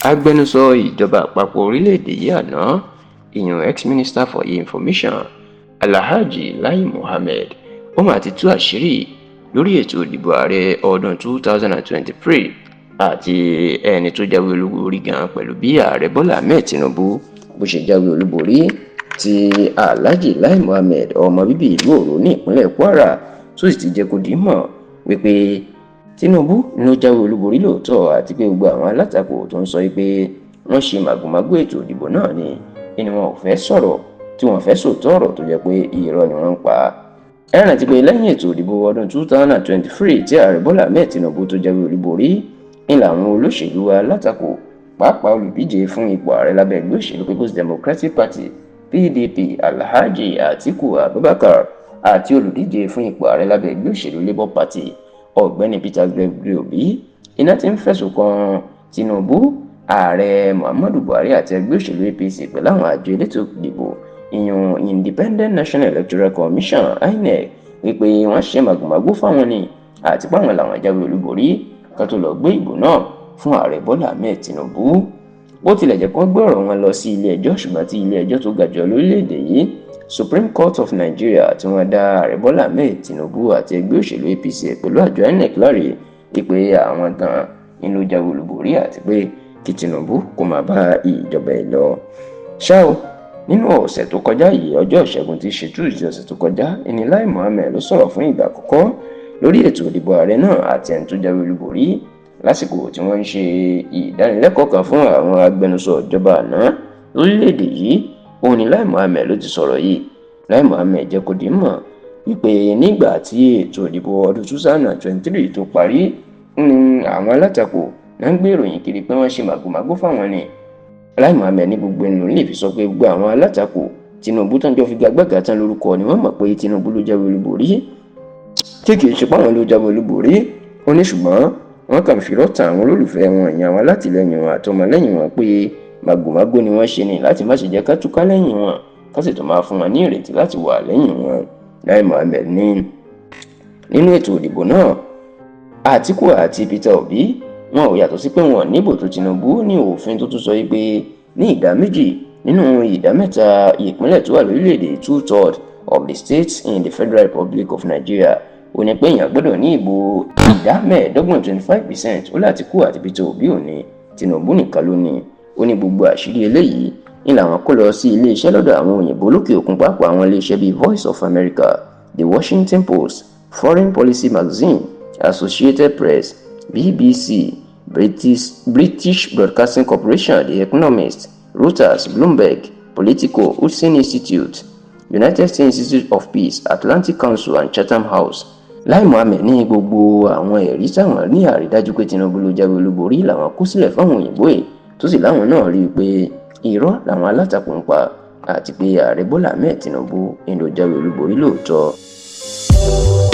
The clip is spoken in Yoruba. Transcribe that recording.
Agbẹnusọ ìjọba àpapọ̀ orílẹ̀-èdè yìí àná, ìyẹn ex-minister for information, Alhaji Lai Mohammed, ó mà ti tú àṣírí lórí ètò ìdìbò ààrẹ ọdún 2023 àti ẹni tó jáwé olúborí gan, pẹ̀lú bí Ààrẹ Bọ́lá Ahmed Tinubu bó ṣe jáwé olúborí, tí Alhaji Lai Mohammed, ọmọ bíbí ìlú Òrò ní ìpínlẹ̀ Kwara, tó sì ti jẹ́ kó di mọ̀ wípé Tinubu ló jáwé olúborí lóòótọ́, àti pé gbogbo àwọn alátakò tó ń sọ wípé wọ́n ṣe màgòmágó ètò ìdìbò náà ni wọn ò fẹ́ sọ̀rọ̀, tí wọ́n fẹ́ sòótọ́ ọ̀rọ̀, tó jẹ́ pé irọ́ ni wọ́n ń pa. Ẹ rántí pé lẹ́yìn ètò ìdìbò ọdún 2023 tí Ààrẹ Bọ́lá Ahmed Tinubu tó jáwé olúborí ń làwọn olóṣèlú alátakò, pàápàá olùdíje fún ipò ààrẹ lábẹ́ ẹgbẹ́ òṣèlú People's Democratic Party, PDP, Alhaji Atiku Abubakar, àti olùdíje fún ipò ààrẹ lábẹ́ ẹgbẹ́ òṣèlú Labour Party, Ọ̀gbẹ́ni Peter Gregory Obi, iná ti ń fẹ̀sùn kan Tinubu, Ààrẹ Muhammadu Buhari àti ẹgbẹ́ òṣèlú APC pẹ̀lú àwọn àjọ elétò ìdìbò, ìyẹn Independent National Electoral Commission, INEC, wípé wọ́n ṣe màgòmágó fáwọn ni, àti páwọn làwọn jáwé olúborí ká tó lọ gbé ìbò náà fún Ààrẹ Bọ́lá Ahmed Tinubu. Bó tilẹ̀ jẹ́ kó gbé ọ̀rọ̀ wọn lọ sí ilé ẹjọ́, ṣùgbọ́n tí ilé ẹjọ́ tó ga jù lórílẹ̀‐èdè yìí, Supreme Court of Nigeria, tí wọ́n dá Ààrẹ Bọ́lá Ahmed Tinubu àti ẹgbẹ́ òṣèlú APC pẹ̀lú àjọ INEC láre, wípé àwọn gan ni ló jáwé olúborí, àti pé kí Tinubu kó máa bá ìjọba ẹ̀ lọ. Ṣá o, nínú ọ̀sẹ̀ tó kọjá yìí, ọjọ́ Ìṣẹ́gun tí í ṣe Tuesday ọ̀sẹ̀ tó kọjá, ẹni Lai Mohammed ló sọ̀rọ̀ fún ìgbà àkọ́kọ́ lórí ètò ìdìbò ààrẹ náà àti ẹni tó jáwé olúborí, lásìkò tí wọ́n ń ṣe ìdánilẹ́kọ̀ọ́ kan fún àwọn agbẹnusọ ìjọba àná lórílẹ̀‐èdè yìí. Òun ni Lai Mohammed ló ti sọ̀rọ̀ yìí. Lai Mohammed jẹ́ kó di mọ̀ wípé nígbà tí ètò ìdìbò ọdún 2023 tó parí ní àwọn alátakò náà ń gbé ìròyìn kiri pé wọ́n ṣe màgòmágó fáwọn ni. Lai Mohammed ní gbogbo ẹnu lè fi sọ pé gbogbo àwọn alátakò Tinubu tán jọ fi gbàgbàgà tán lórúkọ ni wọ́n mọ̀ pé Tinubu ló jáwé olúborí, tí kì í ṣe páwọn ló jáwé olúborí. Ó ní ṣùgbọ́n wọ́n kàn fi rọ́tà àwọn olólùfẹ́ wọn, ìyẹn àwọn alátìlẹyìn wọn àtọmọlẹ́yìn wọn, pé màgòmágó ni wọ́n ṣe ní láti má ṣe jẹ́ ká túká lẹ́yìn wọn, ká sì tún máa fún wọn ní ìrètí láti wà lẹ́yìn wọn. Lai Mohammed ní nínú ètò ìdìbò náà, Àtíkù àti Peter Obi wọn ò yàtọ̀ sí pé wọn níbò tó Tinubu. Ní òfin tó tún sọ pé ní ìdá 2 nínú ìdá 3 ìpínlẹ̀ tó wà lórílẹ̀‐èdè, 2/3 of the states in the Federal Republic of Nigeria, ó ní pé èèyàn gbọ́dọ̀ ní ìbò ìdá 25, 25%. Ó l'Àtíkù àti Peter Obi ò ní, Tinubu nìkan ló ní. Ó ní gbogbo àṣírí eléyìí ní làwọn kó lọ sí iléeṣẹ́ lọ́dọ̀ àwọn òyìnbó lókè òkun, pàápàá àwọn iléeṣẹ́ bíi Voice of America, The Washington Post, Foreign Policy Magazine, Associated Press, BBC, British Broadcasting Corporation, The Economist, Reuters, Bloomberg, Politico, Hudson Institute, United States Institute of Peace, Atlantic Council and Chatham House. Lai Mohammed ní gbogbo àwọn ẹ̀rí táwọn ní àrídájú pé Tinubu ló jáwé olúborí làwọn kó sílẹ̀ fáwọn òyìnbó yìí, tó sì láwọn náà rí i pé irọ́ làwọn alátakò ń pa, àti pé Ààrẹ Bọ́lá Ahmed Tinubu ń ló jáwé olúborí lóòótọ́.